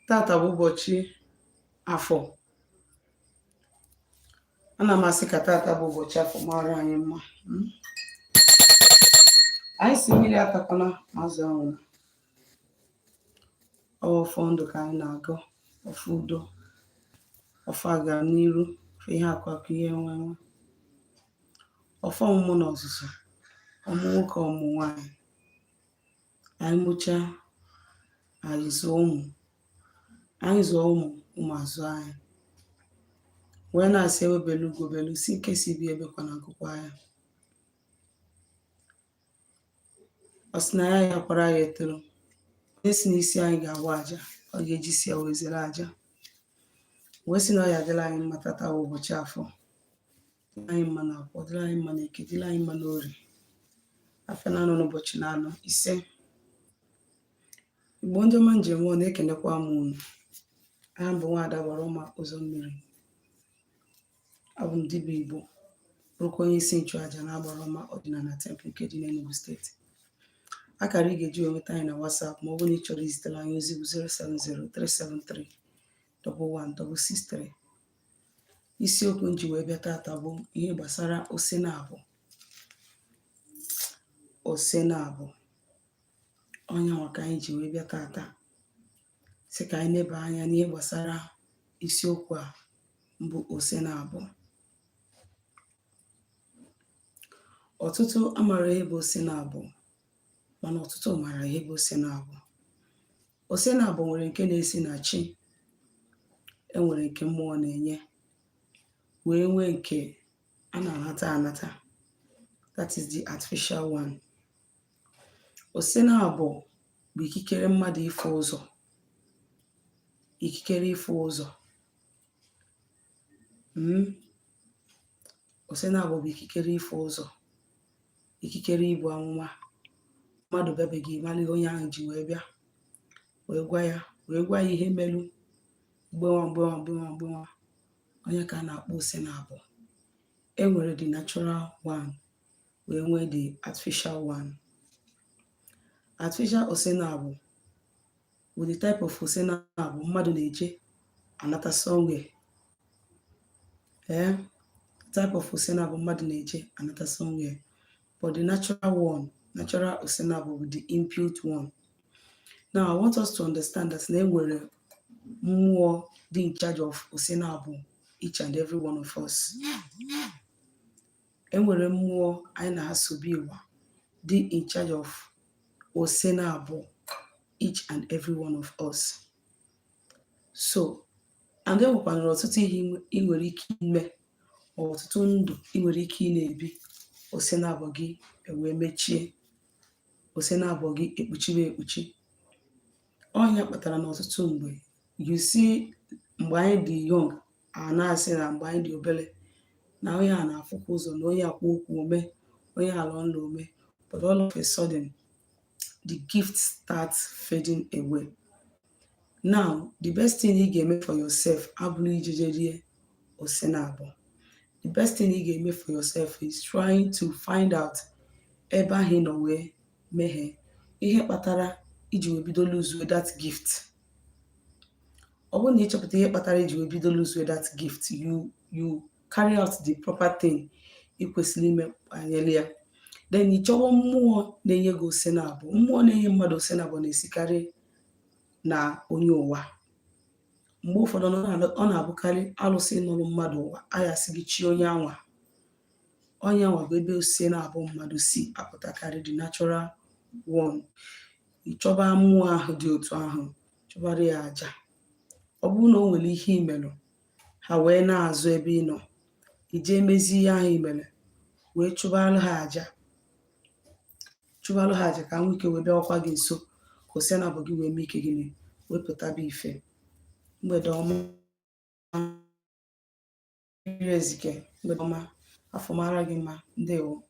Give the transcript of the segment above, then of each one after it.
Tata bụ ụbọchị Afọ. Ana m asị ka tata bụ ụbọchị Afọ mara anyị mma. Anyị sị mmiri atakwana, azụ anwụna. Ọfọ ndụ ka anyị na-agọ, ọfọ udo, ọfọ agamniru, ọfọ ihe akụ akụ, ihe enwe enwe, ọfọ ọmụmụ na ọzụzụ, ọmụ nwoke, ọmụ nwaanyị. Anyị mụchaa, anyị zụọ ụmụ, anyị zụọ ụmụ, ụmụ azụ anyị. Wee na-asị egbe belu, ugo belu, si nke si ibe ebekwana nkụkwa ya. Ọ sị na ya ya kwara ya etoro. Onye si n'isi anyị ga-agba aja, ọ ga-eji isi ya wee zere aja. Wee sị na ọ ya adịla anyị mma. Tata bụ ụbọchị Afọ. Dịrị anyị mma na Akwọ, dịrị anyị mma na Eke, dịrị anyị mma n'Orie. Afịa na-anọ n'ụbọchị na-anọ ise. Igbo ndị ọma njem ọ na-ekenekwa m unu. Aha m bụ Nwaada Gbara Ọma Ụzọ Mmiri. Abụ m dibịa Igbo, bụrụkwa onye isi nchụaja na Agbara Ọma Ọdịnala Temple nke dị n'Enugu Steeti. Akara ị ga-eji wee nweta anyị na WhatsApp ma ọ bụrụ na ị chọrọ izitere anyị ozi bụ 070 373 11663. Isiokwu m ji wee bịa tata bụ ihe gbasara ose na abụ. Ose na abụ. Ọnya nwa ka anyị ji wee bịa tata. Sị ka anyị neba anya n'ihe gbasara isiokwu a mbụ, ose na abụ. Ọtụtụ amara ihe bụ ose na abụ, mana ọtụtụ mara ihe bụ ose na abụ. Ose na abụ nwere nke na-esi na chi, e nwere nke mmụọ na-enye, wee nwee nke a na-anata anata. That is the artificial one. Ose na abụ bụ ikikere mmadụ ịfụ ụzọ, ikikere ịfụ ụzọ. Ose na abụ bụ ikikere ịfụ ụzọ, ikikere ibu amụma. Mmadụ bịabeghị, mara ihe onye ahụ ji wee bịa, wee gwa ya ihe melu mgbe nwa, mgbe nwa, mgbe nwa, mgbe nwa. Onye ka a na-akpọ ose na abụ. E nwere the natural one, wee nwee the artificial one. Artificial ose na abụ bụ the type of ose na abụ mmadụ na-eje anata somewhere. Ee, type of ose na abụ mmadụ na-eje anata somewhere. But the natural one, natural ose na abụ bụ the inbuilt one. Now I want us to understand that na e nwere mmụọ dị in charge of ose na abụ each and every one of us. E nwere mmụọ anyị na ha so bi ụwa dị in charge of ose na abụ each and every one of us. So, and e nwekwanara ọtụtụ ihe ị nwere ike ime, ma ọtụtụ ndụ ị nwere ike ị na-ebi, ose na abụ gị ewee mechie, ose na abụ gị ekpuchiwe ekpuchi. Ọ ya kpatara na ọtụtụ mgbe, you see, mgbe anyị dị young, a na-asị na mgbe anyị dị obere na onye a na-afụkwa ụzọ, na onye a kwuo okwu ome, onye a lọọ nlọ ome. But all of a sudden, the gift starts fading away. Now, the best thing ị ga-eme for yourself abụrụ ijeje rie ose na abụ. The best thing ị ga-eme for yourself is trying to find out ebe ahụ ị nọ wee meghee, ihe kpatara iji wee bido lose that gift. Ọ bụrụ na ịchọpụta ihe kpatara iji wee bido lose that gift, you carry out the proper thing ị kwesịrị ime banyere ya. Then ị chọwa mmụọ na-enye gị ose na abụ. Mmụọ na-enye mmadụ ose na abụ na-esikarị na onye ụwa. Mgbe ụfọdụ ọ na-abụkarị alụsị nọrọ mmadụ ụwa. A ya asị gị chi onye anwa, onye anwa bụ ebe ose na-abụ mmadụ si apụtakarị, the natural one. Ị chọba mmụọ ahụ dị otu ahụ, chọbara ya aja. Ọ bụrụ na o nwere ihe imelụ ha wee na-azụ ebe ị nọ, i jee mezie ihe ahụ imere, wee chụbara ha aja, chụbalụ ha aja ka ha nwee ike wee bịawakwa gị nso, ka ose na abụ gị wee mee ike gịnị wee pụtaba ife. Mgbede ọma, ezike. Mgbede ọma, afọ mara gị mma. Ndewo.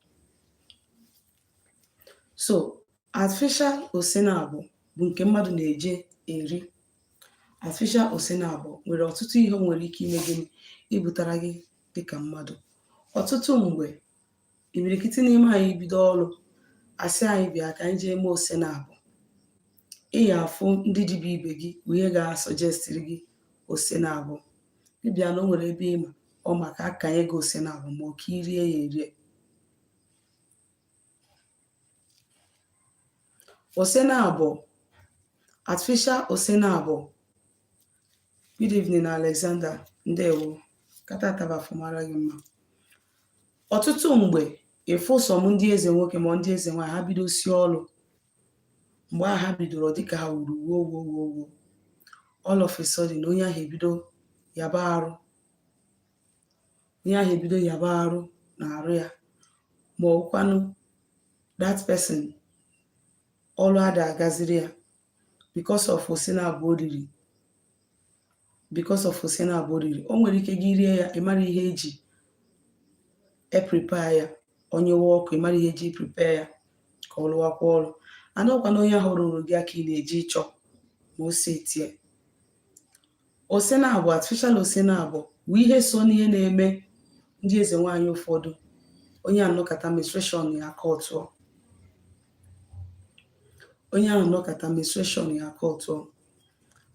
So artificial ose na abụ bụ nke mmadụ na-eje eri. Artificial ose na abụ nwere ọtụtụ ihe o nwere ike ime gịnị ibutara gị dịka mmadụ. Ọtụtụ mgbe, imirikiti n'ime anyị bido ọrụ, asị anyị bịa ka anyị jee mee ose na abụ. Ị ga-afụ ndị dibịa ibe gị bụ ihe ga-asuggestiri gị ose na abụ dibịa na o nwere ebe ịma ọ maka akanye gị ose na abụ, ma ọ ka irie ya erie. Ose na abụ, artificial ose na abụ. Good evening, Alexander, ndewo. Ka tata bụ afọ mara gị mma. Ọtụtụ mgbe ịfụ some ndị eze nwoke ma ndị eze nwaanyị, ha bido si ọrụ, mgbe ahụ ha bidoro dịka ha wuru wuo wuo wuo wuo, all of a sudden onye ahụ ebido yaba arụ, onye ahụ ebido yaba arụ na arụ ya, ma ọ bụkwanụ that person ọrụ ada agaziri ya because of ose na abụọ riri, because of ose na abụọ riri. O nwere ike gị rie ya, ị mara ihe eji e prepare ya, onyewe ọkụ, ị mara ihe eji prepare ya ka ọ rụwakwa ọrụ. Anọkwa na onye ahụ rụrụ gị aka, ị na-eji ịchọ ma ose tie ose na abụọ, artificial ose na abụọ bụ ihe so n'ihe na-eme ndị eze nwaanyị ụfọdụ. Onye anọkata, menstruation ya aka ọtụọ, onye ahụ nọkata, menstruation ya aka ọtụọ.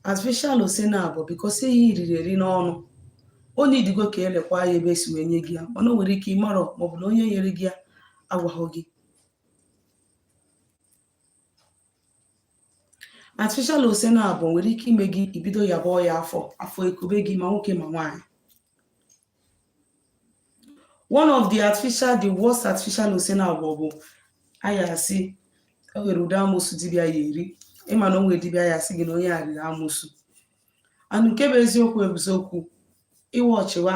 Artificial ose na abụọ, because ihe iriri eri n'ọnụ, ọ na-idigo ka elekwa ya ebe esi wee nye gị ya, mana o nwere ike ịmarọ, maọbụ na onye nyere gị ya agwaghị gị. Artificial ose na abụọ nwere ike ime gị ibido yaba ọya afọ, afọ ekube gị, ma nwoke ma nwaanyị. One of the artificial, the worst artificial ose na abụọ bụ anyị asị o nwere ụdị amụsụ dibịa ya eri. Ịma na o nwere dibịa ya asị gị na onye a riri amụsụ. And nke bụ eziokwu, eziokwu, ịwọchịwa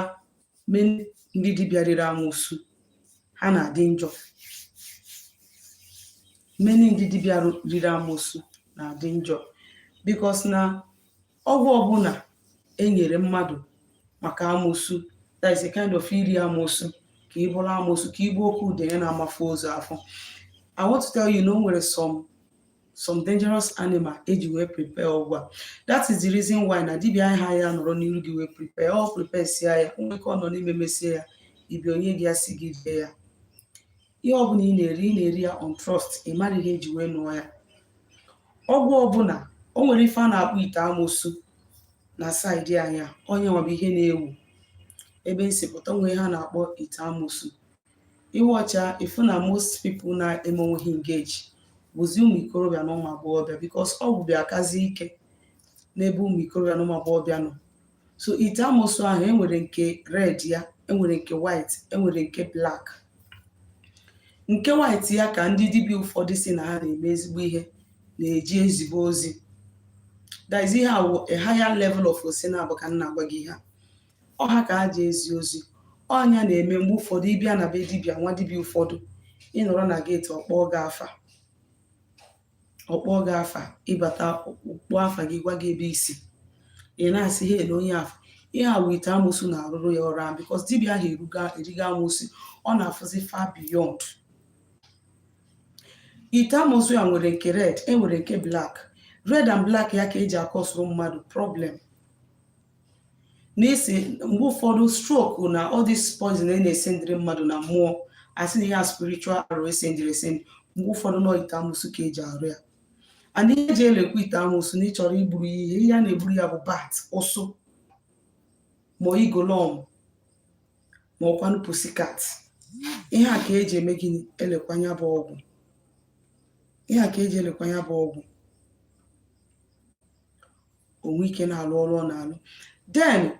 ndị dibịa riri amụsụ, ha na-adị njọ. Many ndị dibịa riri amụsụ na-adị njọ, because na ọgwụ ọbụla e nyere mmadụ maka amụsụ, that is a kind of iri amụsụ, ka ị bụrụ amụsụ, ka ị gbuo oke udenye na-amafu ozu afọ. I want to tell you na o nwere some dangerous animal eji wee prepare ọgwụ a. That is the reason why na dibịa aha ya nọrọ n'iru gị wee prepare ọ, prepare sia ya, nwee ka ọ nọ n'ime mesie ya, ibi onye gị ya si gị rie ya. Ihe ọbụla ị na-eri, ị na-eri ya on trust. Ị mara ihe eji wee nụọ ya. Ọgwụ ọbụla, o nwere ife a na-akpọ ite amụsụ na side anya. Onye nwabụ ihe na-ewu ebe nsi pụta nwee ihe a na-akpọ ite amụsụ. Iwọcha ifu na most people na-eme onwe ha engage bụzi ụmụ ikorobịa na ụmụ agbọghọbịa, because ọgwụ bịa akazi ike n'ebe ụmụ ikorobịa na ụmụ agbọghọbịa nọ. So ite amụsụ ahụ, enwere nke red ya, enwere nke white, enwere nke black. Nke white ya ka ndị dibịa ụfọdụ si na ha na-eme ezigbo ihe, na-eji ezigbo ozi. That is, ihe a wụ a higher level of ose na abụ ka m na-agwa gị. Ihe a ọha ka ha ji ezi ozi. Ọnya na-eme mgbe ụfọdụ ịbịa na be dibịa, nwa dibịa ụfọdụ, ịnọrọ na gate, ọkpọọ gị afa, ọkpọọ gị afa, ịbata, kpọọ afa gị, gwa gị ebe isi, ị na-asị ha ele onye afa. Ihe a wụ ite amụsụ na-arụrụ ya ọrụ ahụ, because dibịa ahụ eruga erigo amụsụ, ọ na-afụzi far beyond. Ite amụsụ ya nwere nke red, enwere nke black. Red and black ya ka eji akọsụrụ mmadụ problem n'isi. Mgbe ụfọdụ stroke na all this poison a na-esendịrị mmadụ na mmụọ, asị na ihe a spiritual arrow esendịrị esend, mgbe ụfọdụ nọ ite amụsụ ka eji arụ ya. And ihe eji elekwa ite amụsụ na ịchọrọ igburu ya ihe, ihe a na-egburu ya bụ bat, ụsụ, ma igolom, ma ọkwanụ pussycat. Ihe a ka eji eme gịnị? Elekwa ya bụ ọgwụ. Ihe a ka eji elekwa ya bụ ọgwụ, onwe ike na-alụ ọrụ ọ na-alụ. Then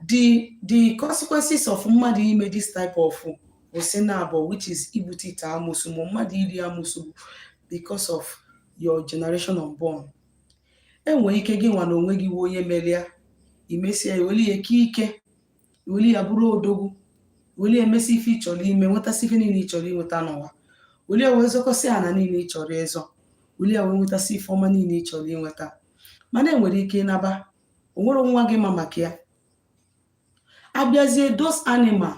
the consequences of mmadụ ime this type of ose na abụọ, which is ibute ite amụsụ ma mmadụ iri amụsụ, because of your generation unborn, enwere ike gị nwa na onwe gị wụ onye mere ya, imesia ya, weli ya ike ike, weli ya bụrụ odogwu, weli ya emesi ife ị chọrọ ime, nwetasị ife niile ị chọrọ inweta n'ụwa, weli ya wee zọkọsị ana niile ị chọrọ ịzọ, weli ya wee nwetasị ife ọma niile ị chọrọ inweta. Mana enwere ike ịnaba, o nwere nwa gị ma maka ya abịazie, those animal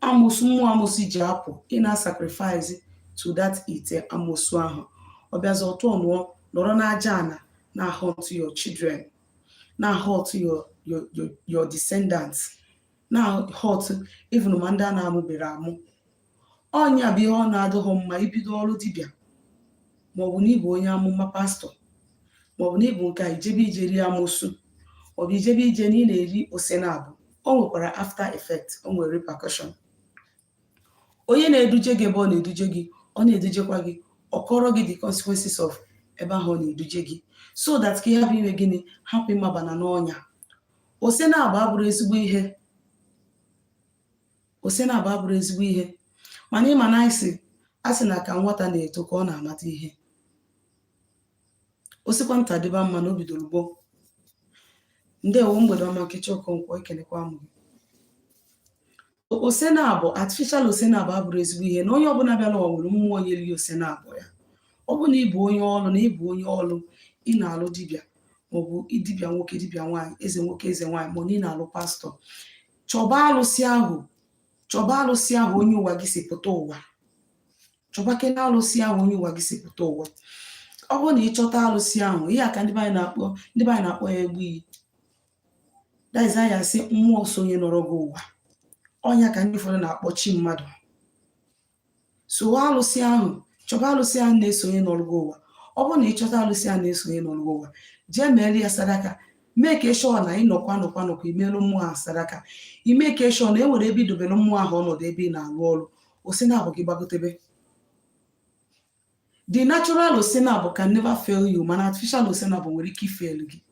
amụsụ, mmụọ amụsụ ji apụ, ị na-sacrifice to that ite amụsụ ahụ, ọ bịazi ọtụ ọnụọ nọrọ n'aja ana na-haunt your children, na-haunt your descendants, na-haunt even ma ndị a na-amụbere amụ. Ọnya bụ ihe ọ na-adịghị mma. Ibido ọrụ dibịa, maọbụ na ịbụ onye amụma, pastọ, Maọbụ na ịbụ nke a, ijebe ije rie amosu, maọbụ ijebe ije na ị na-eri ose na abụ, o nwekwara after effect, o nwere repercussion. Onye na-eduje gị ebe ọ na-eduje gị, ọ na-edujekwa gị, ọ kọrọ gị the consequences of ebe ahụ ọ na-eduje gị, so that ka ị hapụ ime gịnị? Hapụ ịmabana n'ọnya. Ose na abụ abụrụ ezigbo ihe. Ose na abụ abụrụ ezigbo ihe. Mana ịma na anyị si a sị na ka nwata na-eto ka ọ na-amata ihe. Osikwa nta dịba mma na o bidoro gboo. Ndewo, mgbede ọma. Nkechi Okonkwo, ekelekwa m gị. Ose na abụ, artificial ose na abụ, abụrụ ezigbo ihe. Na onye ọbụla bịara ụwa nwere mmụọ nyere ya ose na abụ ya. Ọ bụ na ịbụ onye ọlụ, na ịbụ onye ọlụ, ị na-alụ dibịa, maọbụ dibịa nwoke, dibịa nwaanyị, eze nwoke, eze nwaanyị, ma ọ na ị na-alụ pastọ, chọba alụsị ahụ, chọba alụsị ahụ onye ụwa gị si pụta ụwa. Chọba kene alụsị ahụ onye ụwa gị si pụta ụwa. Ọ bụrụ na ị chọta alụsị ahụ, ihe a ka ndị be anyị na-akpọ, ndị be anyị na-akpọ ya egbu iyi. That is, anyị asị mmụọ so onye nọrọ gị ụwa. Ọnya ka ndị ụfọdụ na-akpọ chi mmadụ. So alụsị ahụ, chọba alụsị ahụ na-eso onye nọrọ gị ụwa. Ọ bụrụ na ị chọta alụsị ahụ na-eso onye nọrọ gị ụwa, jee meere ya sadaka. Mee ka sure na ị nọkwa nọkwa nọkwa, imeelu mmụọ ahụ sadaka. Ime ka sure na e nwere ebe idobere mmụọ ahụ ọnọdụ ebe ị na-arụ ọrụ. Ose na-abụ gị gbagotebe. The natural osenabụ can never fail you, mana artificial osenabụ nwere ike ifail gị.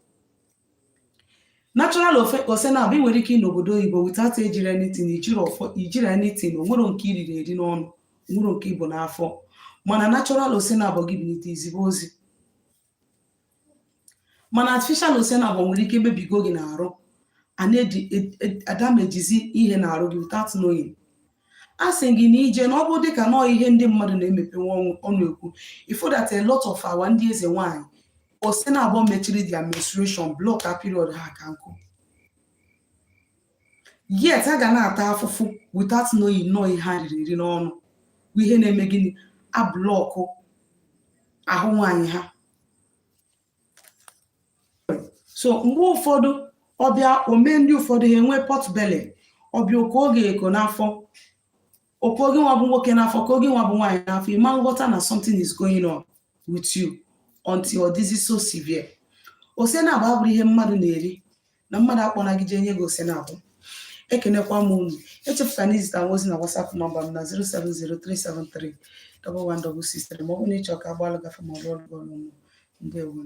Natural osenabụ, ị nwere ike ị n'obodo oyibo without ejiri anything, ijiri ọfọ, ijiri anything, o nwere nke iriri eri n'ọnụ, nwere nke ibu n'afọ. Mana natural osenabụ gị bilite izigbo ozi. Mana artificial osenabụ nwere ike mebigo gị n'arụ, a na-adamagezi ihe n'arụ gị without knowing. A sị gị na ije na ọ bụ dịka nọọ ihe ndị mmadụ na-emepe ọnụ ekwu. Ifo that a lot of our ndị eze nwanyị, ose na abụọ mechiri their menstruation, block ha period ha ka nkụ, yet a ga na-ata afụfụ without knowing nọọ ihe ha riri eri n'ọnụ bụ ihe na-eme gịnị? A block ahụ nwaanyị ha. So mgbe ụfọdụ ọbịa ome ndị ụfọdụ, ha enwe pot belly. Ọbịa oke oge eko n'afọ, oke oge nwa bụ nwoke n'afọ, ka oge nwa bụ nwaanyị n'afọ. Ịma nghọta na something is going on with you until ọ dịzi so severe. Ose na-abụ abụrụ ihe mmadụ na-eri na mmadụ akpọna gị jee nye gị ose na-abụ. Ekenekwa m unu. Echefukana izite m ozi na WhatsApp nọmba m na 07037311663, ma ọ bụ na ịchọ ka agbalụ gafe ma ọ bụ ọrụ gị ọrụ. Ndewo.